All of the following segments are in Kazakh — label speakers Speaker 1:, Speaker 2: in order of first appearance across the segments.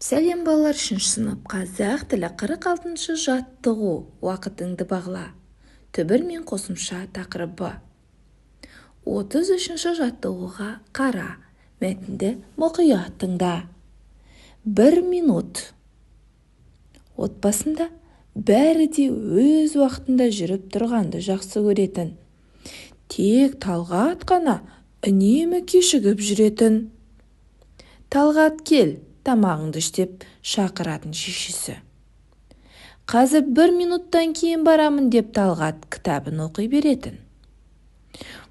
Speaker 1: Сәлем, балалар! Үшінші сынып, қазақ тілі, 46-шы жаттығу. Уақытыңды бағла. Түбір мен қосымша тақырыбы. 33-ші жаттығуға қара. Мәтінді мұқият тыңда. 1 минут. Отбасында бәрі де өз уақытында жүріп тұрғанды жақсы көретін. Тек Талғат қана үнемі кешігіп жүретін. Талғат, кел, тамағыңды іш, деп шақыратын шешесі. Қазір 1 минуттан кейін барамын, деп Талғат кітабын оқи беретін.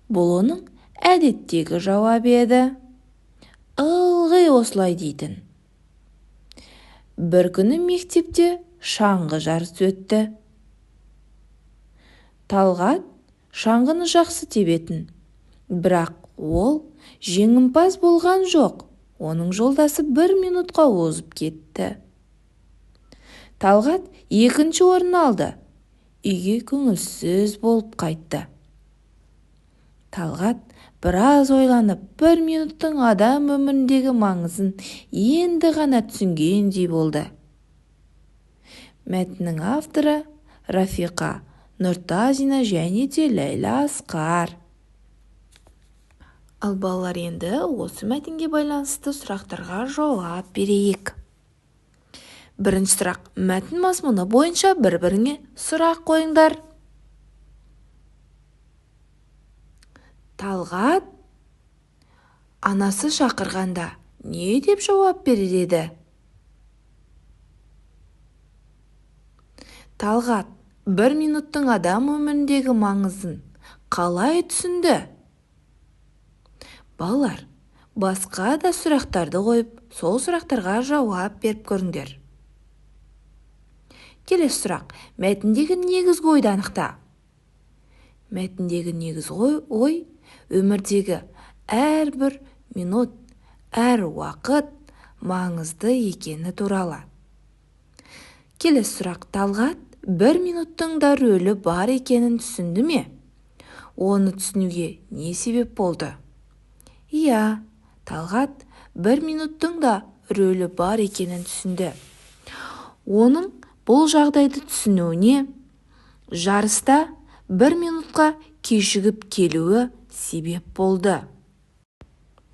Speaker 1: Бұл оның әдеттегі жауабы еді. Ылғи осылай дейтін. Бір күні мектепте шаңғы жарысы өтті. Талғат шаңғыны жақсы тебетін, бірақ ол жеңімпаз болған жоқ. Оның жолдасы 1 минутқа озып кетті. Талғат екінші орын алды. Үйге көңілсіз болып қайтты. Талғат біраз ойланып, 1 минуттың адам өміріндегі маңызын енді ғана түсінгендей болды. Мәтіннің авторы Рафиқа Нұртазина және де Ләйлә Асқар. Ал балалар, енді осы мәтінге байланысты сұрақтарға жауап берейік. Бірінші сұрақ. Мәтін мазмұны бойынша бір-біріңе сұрақ қойыңдар. Талғат анасы шақырғанда не деп жауап берер еді? Талғат 1 минуттың адам өміріндегі маңызын қалай түсінді? Балалар, басқа да сұрақтарды қойып, сол сұрақтарға жауап беріп көріңдер. Келесі сұрақ. Мәтіндегі негізгі ойды анықта. Мәтіндегі негізгі ой өмірдегі әрбір минут, әр уақыт маңызды екені туралы. Келесі сұрақ. Талғат 1 минуттың да рөлі бар екенін түсінді ме? Оны түсінуге не себеп болды? Иә, Талғат 1 минуттың да рөлі бар екенін түсінді. Оның бұл жағдайды түсінуіне жарыста 1 минутқа кешігіп келуі себеп болды.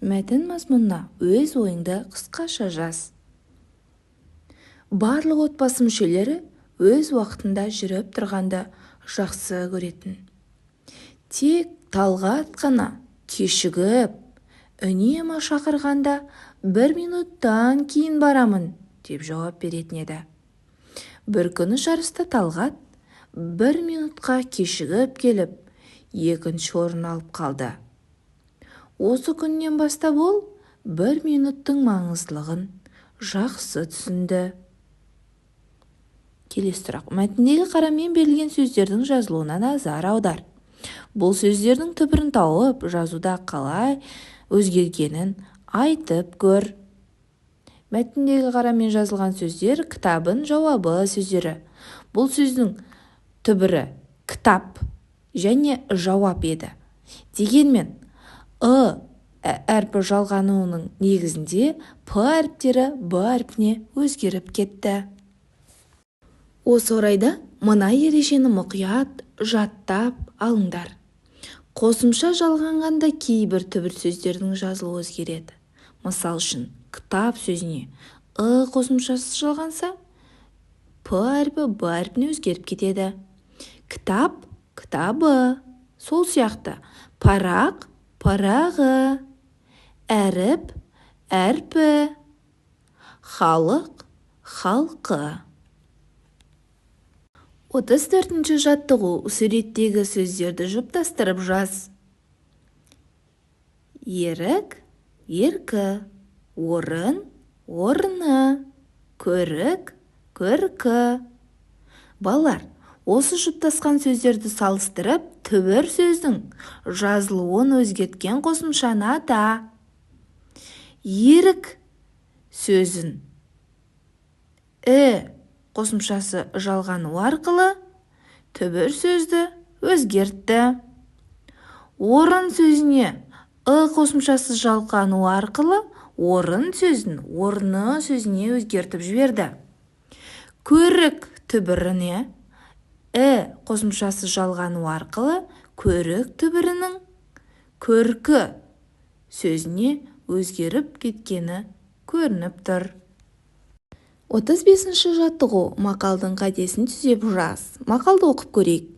Speaker 1: Мәтін мазмұнына өз ойыңды қысқаша жаз. Барлық отбасы мүшелері өз уақытында жүріп тұрғанды жақсы көретін. Тек Талғат қана кешігіп, үнемі шақырғанда 1 минуттан кейін барамын, деп жауап беретін еді. Бір күні жарыста Талғат 1 минутқа кешігіп келіп, екінші орын алып қалды. Осы күннен бастап ол 1 минуттың маңыздылығын жақсы түсінді. Келесі сұрақ. Мәтіндегі қарамен берілген сөздердің жазылуына назар аудар. Бұл сөздердің түбірін тауып, жазуда қалай өзгергенін айтып көр. Мәтіндегі қарамен жазылған сөздер кітабын жауабы сөздері. Бұл сөздің түбірі кітап және жауап еді. Дегенмен, ы әрпі жалғануының негізінде п әріптері б әрпіне өзгеріп кетті. Осы орайда мына ережені мұқият жаттап алыңдар. Қосымша жалғанғанда кейбір түбір сөздердің жазылуы өзгереді. Мысал үшін, кітап сөзіне ы қосымшасы жалғанса, п әрпі б әрпіне өзгеріп кетеді. Кітап, кітабы. Сол сияқты парақ, парағы, әріп, әрпі, халық, халқы. 34-ші жаттығу. Суреттегі сөздерді жұптастырып жаз. Ерік, еркі, орын, орны, көрік, көркі. Балалар, осы жұптасқан сөздерді салыстырып, түбір сөздің жазылуын өзгерткен қосымшаны ата. Ерік сөзін і қосымшасы жалғану арқылы түбір сөзді өзгертті. Орын сөзіне ы қосымшасы жалғану арқылы Орын сөзін орны сөзіне өзгертіп жіберді. Көрік түбіріне і қосымшасы жалғану арқылы көрік түбірінің көркі сөзіне өзгеріп кеткені көрініп тұр. 35-ші жаттығу. Мақалдың қатесін түзеп жаз. Мақалды оқып көрейік.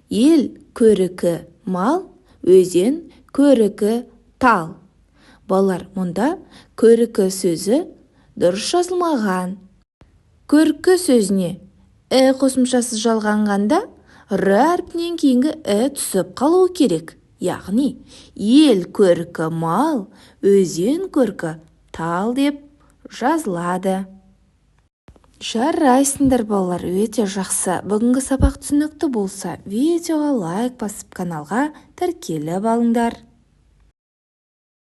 Speaker 1: Ел көрікі мал, өзен көрікі тал. Балалар, мұнда көрікі сөзі дұрыс жазылмаған. Көркі сөзіне і қосымшасы жалғанғанда р әрпінен кейінгі і түсіп қалуы керек. Яғни ел көркі мал, өзен көркі тал деп жазылады. Жарайсыңдар, балалар, өте жақсы. Бүгінгі сабақ түсінікті болса, видеоға лайк басып, каналға тіркеліп алыңдар.